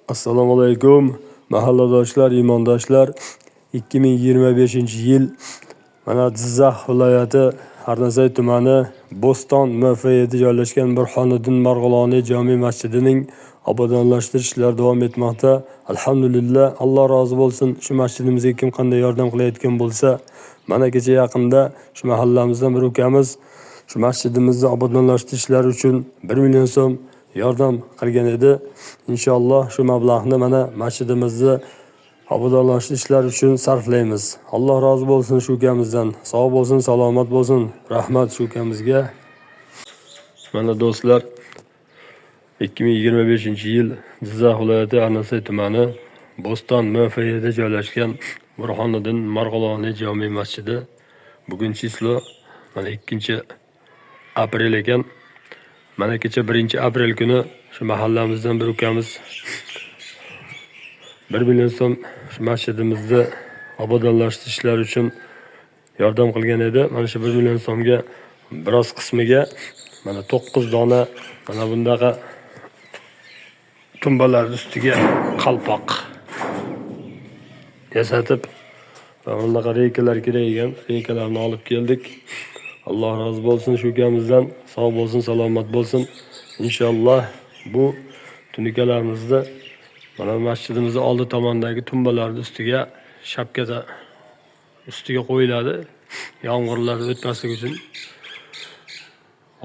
Assalomu alaykum mahalladoshlar, iymondoshlar. 2025-yil mana Jizzax viloyati Arnasoy tumani Bo'ston MFE'da joylashgan Burhoniddin Marg'iloniy jome masjidining obodonlashtirish ishlari davom etmoqda. Alhamdulillah, Alloh rozi bo'lsin. Shu masjidimizga kim qanday yordam qilayotgan bo'lsa, mana kecha yaqinda shu mahallamizdan bir ukamiz shu masjidimizni obodonlashtirish ishlari uchun 1 million so'm yordam qilgan edi. Inshaalloh shu mablag'ni mana masjidimizni obodonlashtirish ishlari uchun sarflaymiz. Alloh rozi bo'lsin shu ukamizdan. Sog' bo'lsin, salomat bo'lsin. Rahmat shu ukamizga. Mana do'stlar, 2025-yil Jizzax viloyati Arnasoy tumani Bo'ston MFE'da joylashgan Burhoniddin Marg'iloniy jome masjidi. Bugun число mana 2 aprel ekan. Mana kecha 1 aprel kuni shu mahallamizdan bir ukamiz 1 million so'm shu masjidimizni obodonlashtirish ishlari uchun yordam qilgan edi. Mana shu 1 million so'mga biroz qismiga mana 9 dona mana bundaqa tumbalar ustiga qalpoq yasatib va bunaqa reykalar kerak ekan. Reykalarni olib keldik. Alloh rozi bo'lsin shu ukamizdan. Sog' bo'lsin, salomat bo'lsin. Inshaalloh bu tunukalarimizni mana masjidimizni oldi tomonidagi tumbalarni ustiga, shapkada ustiga qo'yiladi. Yomg'irlar o'tmasligi uchun.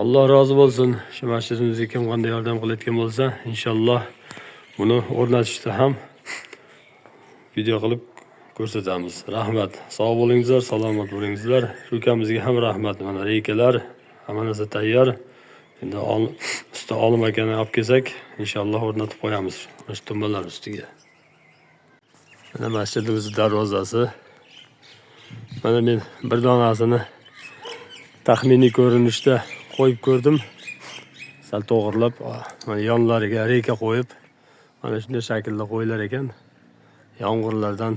Alloh rozi bo'lsin. Shu masjidimizga kim qanday yordam qilayotgan bo'lsa, inshaalloh buni o'rnatishda ham video qilib ko'rsatamiz. Rahmat. Sog' bo'lingizlar, salomat bo'lingizlar. Shu ukamizga ham rahmat. Mana reykalar, hamma narsa tayyor. Endi usta Olim akani olib kelsak, inshaalloh o'rnatib qo'yamiz mana shu tumbalar ustiga. Mana masjidimiz darvozasi. Mana men bir donasini taxminiy ko'rinishda qo'yib ko'rdim. Sal to'g'irlab, mana yonlariga reyka qo'yib, mana shunday shaklda qo'yilar ekan. Yomg'irlardan,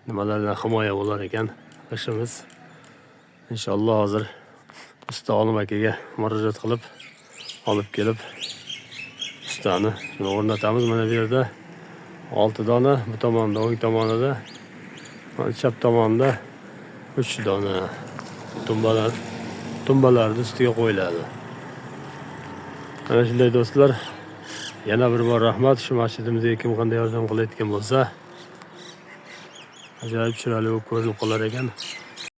nimalardan himoya bo'lar ekan g'ishtimiz. Inshaalloh hozir usta Olim akaga murojaat qilib, olib kelib ustani shuni o'rnatamiz. Mana bu yerda 6 dona, bu tomonda, o'ng tomonida, mana chap tomonda 3 dona tumbalarni ustiga qo'yiladi. Mana shunday, do'stlar. Yana bir bor rahmat shu masjidimizga kim qanday yordam qilayotgan bo'lsa, ajoyib chiroyli bo'lib ko'rinib qolar ekan.